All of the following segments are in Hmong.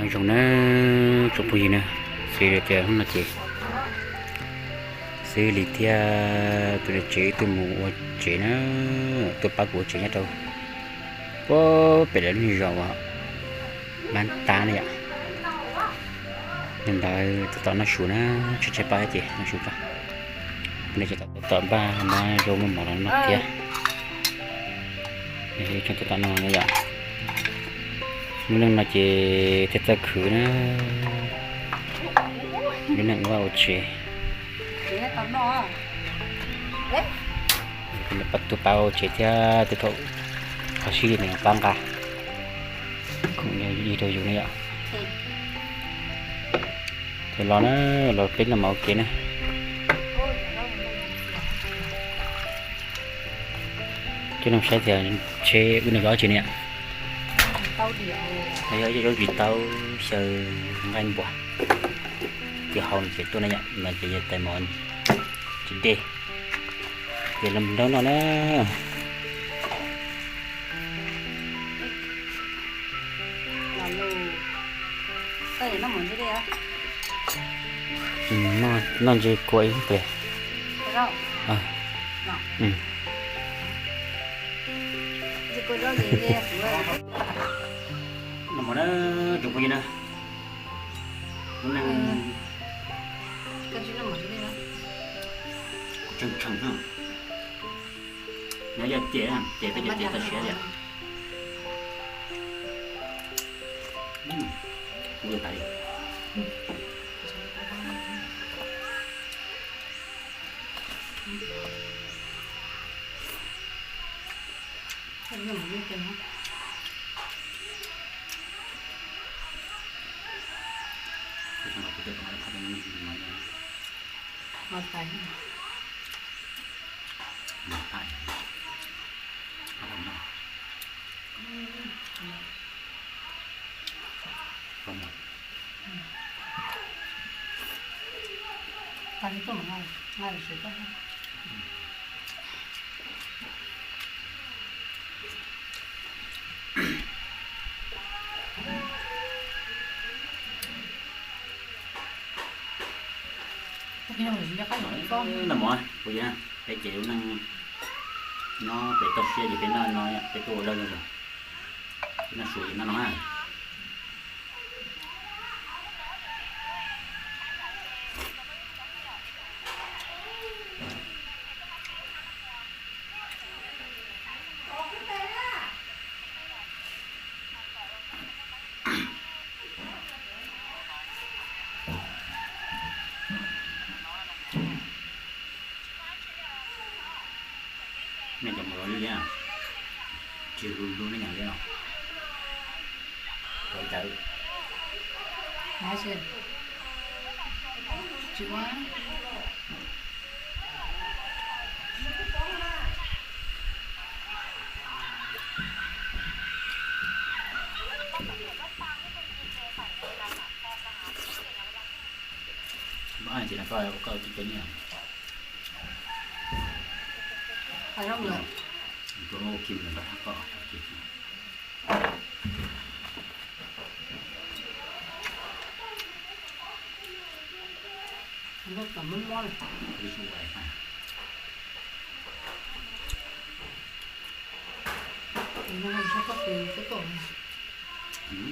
Nyob zoo na tsoom phooj ywg na, xws li tias hnub no ces xws li thiab tus niam tsev twb mus ua tsev na, tuaj pab kuv ua tsev nyob rau puag pem lawv lub niag zos uas Mab Tab na yom. Li ntawd tab tom noj su na, tshaib tshaib plab ces noj su tso. Tab tom npaj mov, zoo muaj mov los noj thiab. Tseem tab tom noj no yom. Lub neej no ces thiaj txawj khwv na, lub neej ua vaj ua tsev. Tuaj pab ua tsev thiab tej thaum qhov sib li nws pab nqa khoom yig rau yus na yom. Ces los na, los peb noj mov ua ke na. Coj nej saib tias tsheb wb noj zaub tsi na yom. Yog zaub ntsis taub xyaw nqaij npua. Ces hau no ces tuaj na yom, no ces yog tais mov tsis dej. Ces los nrog noj na. Noj ntsis kua ib pliag. Noj mov na, tsoom phooj ywg na. Lub neej tshee tshee, nyob yog ces ces peb cov ces txaus siab li. Noj mov, kuv yog peb ces lub neej nyob pem toj siab ces peb noj no, peb tuaj ua lawj lawm, peb noj su ces noj no na. Nej cov mus los li, tsis lug lug nej nyam li os. Kov cawv. Koj ua kim ntawm koj.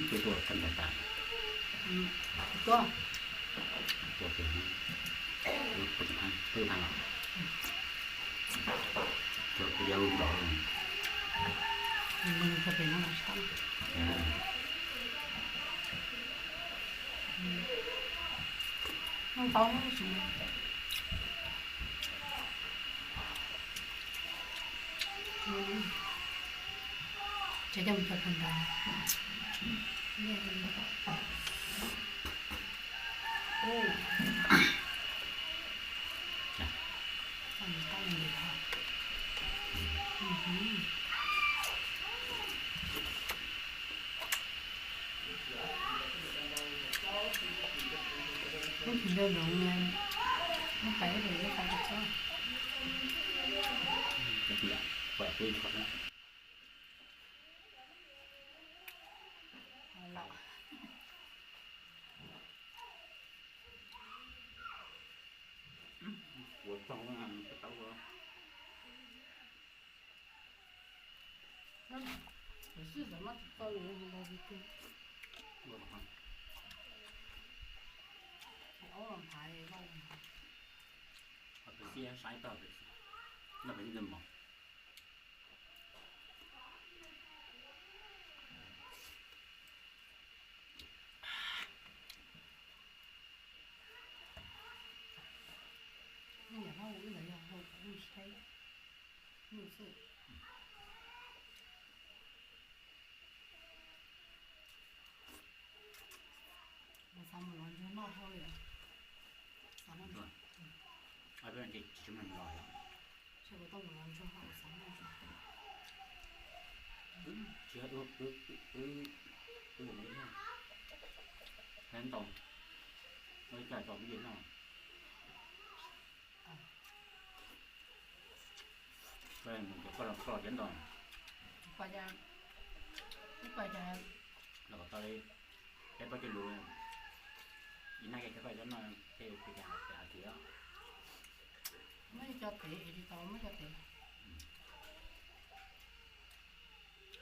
Tuaj tuaj txhaj ntais tas. Tuaj, tuaj pheej, pheej los. Tuaj kuv yau nkaus. Noj tau. Ces coj mus tso rau nrad. Lub tsis nco ntsoov, lub pais ib lwm lub pais tsis txog. Lawm. Xav mus lov ntsuag noj hauj lwm. Xav noj ntsuag. Tsis mus lov. Tsis tau mus lov ntsuag hauj lwm, xav noj ntsuag. Tsis ua, ua, ua, ua ntau. Ua cas tau ib yam no. Koj los koj cov ntoo. Ib pab cov, ib pab cov, los kom tau li peb plaub caug lus. Ib nab ke cov koj cov no, ces peb cov peb hais tias muab cov tev es tsis tau muab cov tev.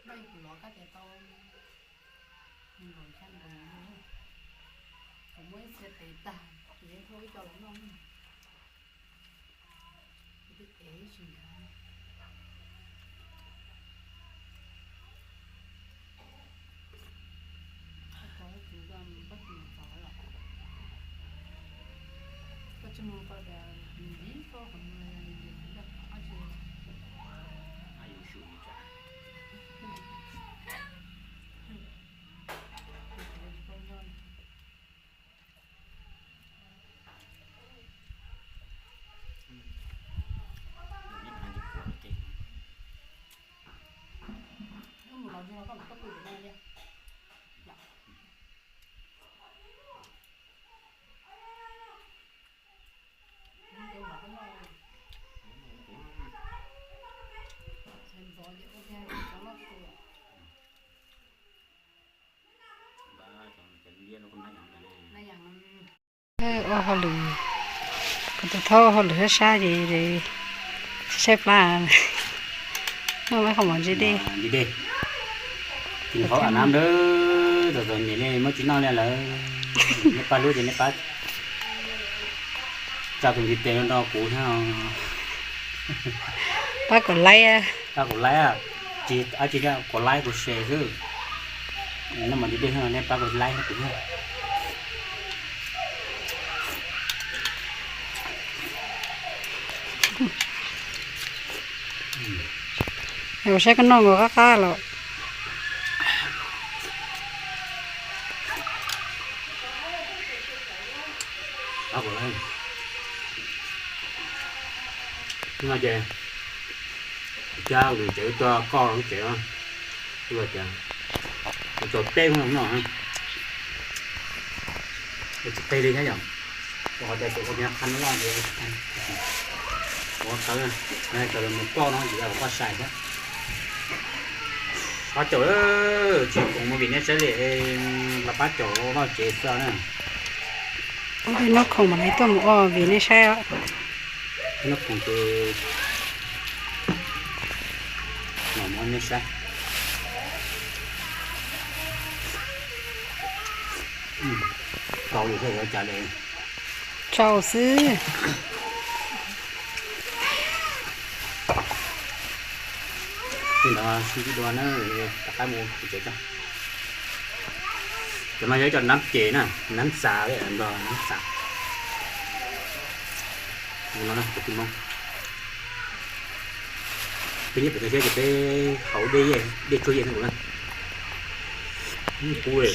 Npaj kuv lov kab tes tau nkaus xya nkaus, kuv muab ib txhia tev tag, kuv yeej hu ib co los noj. Kuv twb ev tsis nkaus. Koj tus koj mus pab tus txov los, koj tsis mus koj tias nws ib koj qhov muag yog nws nws nws noj qab tsis. Mus los ntsuag los koj mam coj pw pem no thiab. Ntxov ces ua kiag cov noj su. Ua hauj lwm, kuv tus thaub ua hauj lwm sab sab ces saib plab, noj lawv qhov mov ntse dej. Ntse dej, tim hauv a nab ntawd, txom txom nyem li muab tsis noj li lawm. Nej pab hlub ces nej pab tsa tus ntiv tes no rau kuv thiab. Pab kom laib, pab kom laib, tsis, tsis kom laib kuv share xwb. Noj mov ntse dej no nej pab kom laib kuv thiab. Ua saib koj noj nkaus qab qab los. No ces cab lub tsev tuaj koj lub tsev, ua tias tau teb no, tsis qe li thiab yom. Ua qhov tias txawm ua niag qhab loj, ua tawv, tawv los mus koj no ces yog koj sai thiab. Pab caum, tsis koom mus vim nej saib li, los pab caum noj tsev xwb na. Noj khoom mam li tuaj mus ua vim nej saib os. Noj khoom ces mam mus ua nej saib. Tau lawm thiab yuav cas li. Tsau xwb. Li ntawd sib ntsib dua na, rov qab mus tsev tso. Cov no yog ib co nab ces na, nab xas, nab xas. Tus no na, tus Hmoob. Peb nyob pem toj siab ces peb haus dej, dej tshuaj yej xwb kuv na. Kub li.